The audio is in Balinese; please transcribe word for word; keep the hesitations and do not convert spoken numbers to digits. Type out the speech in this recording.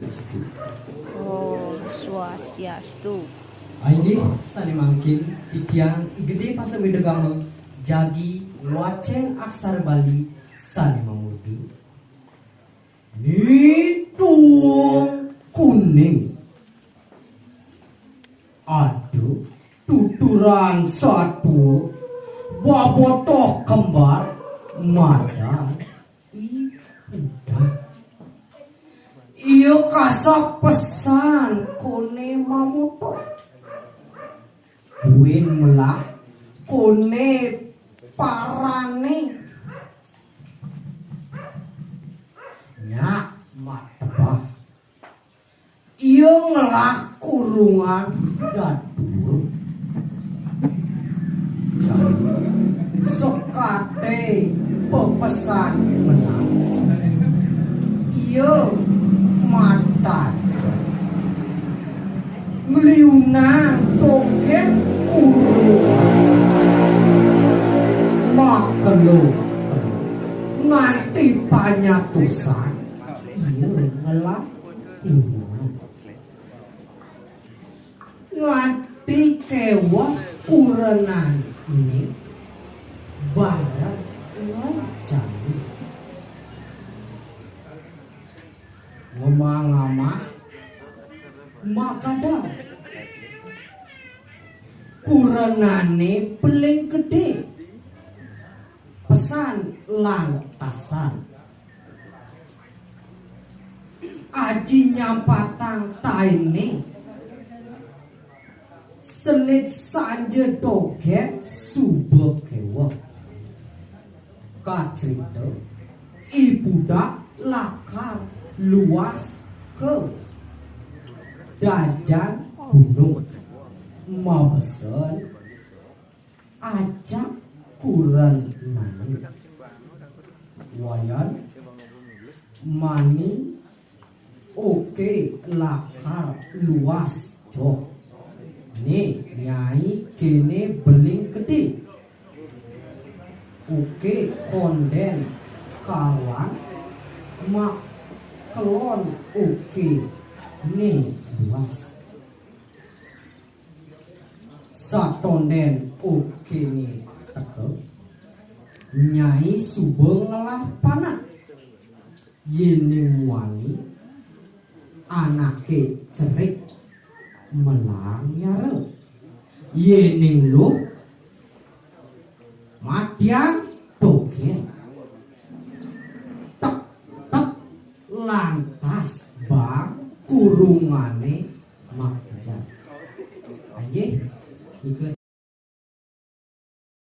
Om Swastiastu. Inggih, sané mangkin titiang I Gedé Pasek Widagama jagi ngwacén aksara Bali sané mamurda Ni Tuung Kuning. Ada tuturan satua babotoh kembar madan I Pudak. Ia kasap pesan koné mamotoh. Buin melah koné parané. Nyak mat tebah. Ia ngelah kurungan dadua. Sekaté pepesan menang. Ia matan. Ngliunang togén kurungan. Makelo. Nganti panyatusan. Ia ngelah kurungan. Nganti kéweh kurenané bareng ngancani. Ngemang-ngamah makada. Kurenané Beling Gedé. Pesan lantasan. Aji nyampatang tainé. Senit sanja dogén suba kéweh. Kacrita, I Pudak lakar luas ka dajan gunung. Mabesen ajak kurenané. Wayan mani oké lakar luas joh. Né Nyai kéné Beling Gedé. Oké kondén kawan makelon oké né luas. Satondén okéné teka, Nyai suba ngelah panah. Yéning muani anaké cerik melang yara. Yéning luh matiang dogén. Tek, tek, lantas bang kurungané makejang. Inggih, nika